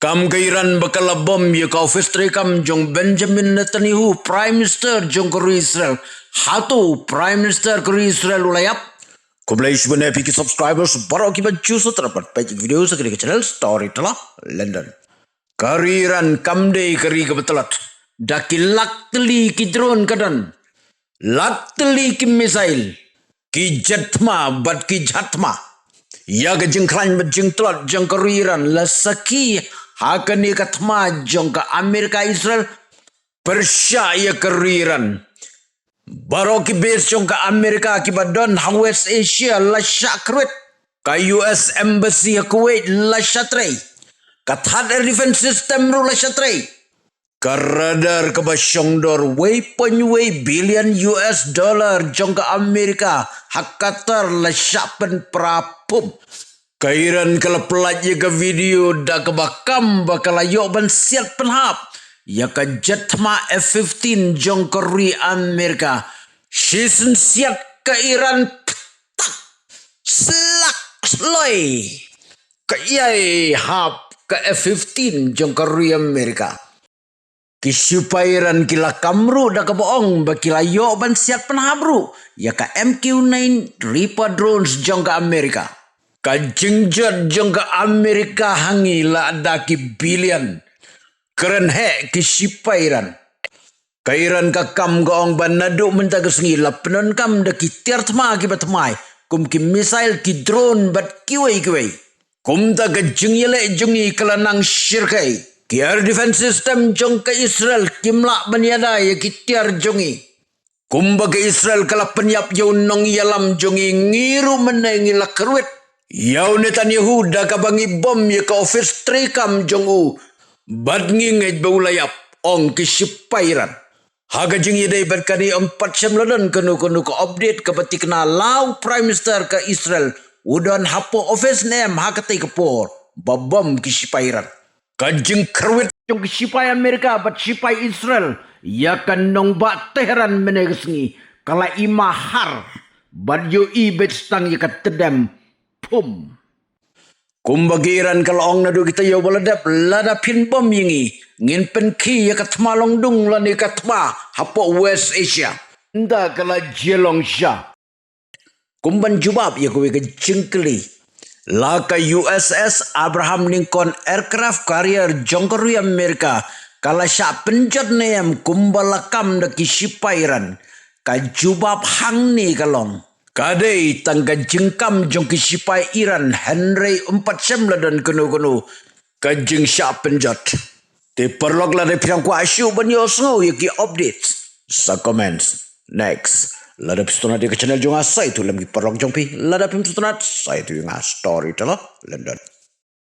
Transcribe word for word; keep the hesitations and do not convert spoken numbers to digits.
Kam ka Iran ba ka la bom ïa ka office treikam jong Benjamin Netanyahu, Prime Minister jong ka ri Israel. Hato Prime Minister ka ri Israel u la ïap? Khublei shibun ïa phi ki subscribers baroh kiba ju subscribe bad peit ki video sa kane ka channel Storyteller London. Ka ri Iran kam dei ka ri kaba tlot. Da ki lak tylli ki drone ka don, lak tylli ki missile, ki jet thma bad ki jahaj thma. Ïa ka jingkhlaiñ bad jingtlot jong ka ri Iran la sakhi ha kane ka thma jong ka Amerika Israel. Pyrshah ïa ka ri Iran, baroh ki base jong ka Amerika kiba don ha West Asia la shah kyrwit. Ka U S Embassy ha Kuwait la shah trei. Ka Thaad Air Defense System ruh la shah trei. Ka radar kaba shongdor wei point wei billion U S dollar jong ka Amerika ha Qatar la shah pynpra phum. Ka Iran ka la pyllait ïa ka video da kaba kam ba ka la ïoh ban siat pynhap ïa ka jet thma F fifteen jong ka ri Amerika. Shisien siat ka Iran, tak, slak sloi, ka ïai hap ka F fifteen jong ka ri Amerika. Ki shipai Iran ki la kam ruh da kaba ong ba ki la ïoh ban siat pynhap ruh ïa ka M Q nine Reaper drones jong ka Amerika. Ka jingjot jong ka Amerika ha ngi la da ki billion. Kren heh ki shipai Iran. Ka Iran ka kam ka ong ba naduh mynta ka sngi la pyndonkam da ki tiar thma kiba thymmai, kum ki missile, ki drone bad kiwei kiwei. Kumta ka jingïaleh jong ngi ka la nang shyrkhei. Ki air defense system jong ka Israel kim lah ban ïada ïa ki tiar jong ngi. Kumba ka Israel ka la pynïap ïa u nongïalam jong ngi, ngi ruh mynne ngi la kyrwit ïa u Netanyahu da kaba ngi bom ïa ka office treikam jong u. Bad ngi ngeit ba u la ïap, ong ki shipai Iran. Ha ka jingïadei bad kane, ym pat shym la don kano kano ka update kaba thikna la u Prime Minister ka Israel u don hapoh office ne em ha katei ka por ba bom ki shipai Iran. Ka jingkyrwit jong ki shipai Amerika bad shipai Israel ïa ka nongbah Tehran mynne ka sngi ka la i mahar bad ïohi beit tang ïa ka tdem phum. Kumba ka Iran ka la ong naduh ki taïew ba la dep, lada phin bom ïa ngi, ngin pynkhih ïa ka thma longdung lane ka thma hapoh West Asia. Nda ka la jia long sha. Kumban jubab ïa kawei ka jingkylli, la ka U S S Abraham Lincoln aircraft carrier jong ka ri Amerika ka la shah pynjot ne em kumba la kam da ki shipai Iran? Ka jubab hangne ka long, ka dei tang ka jingkam jong ki shipai Iran, hynrei ym pat shym la don kano kano ka jingshah pynjot. Te paralok, lada phi dang kwah shuh ban ïohsngew ïa ki updates, sa comments. Next, lada phi sngewtynnat ïa ka channel jong nga, sa ïathuh lem ki paralok jong phi. Lada phim sngewtynnat, sa ïathuh ïa nga, Storyteller London.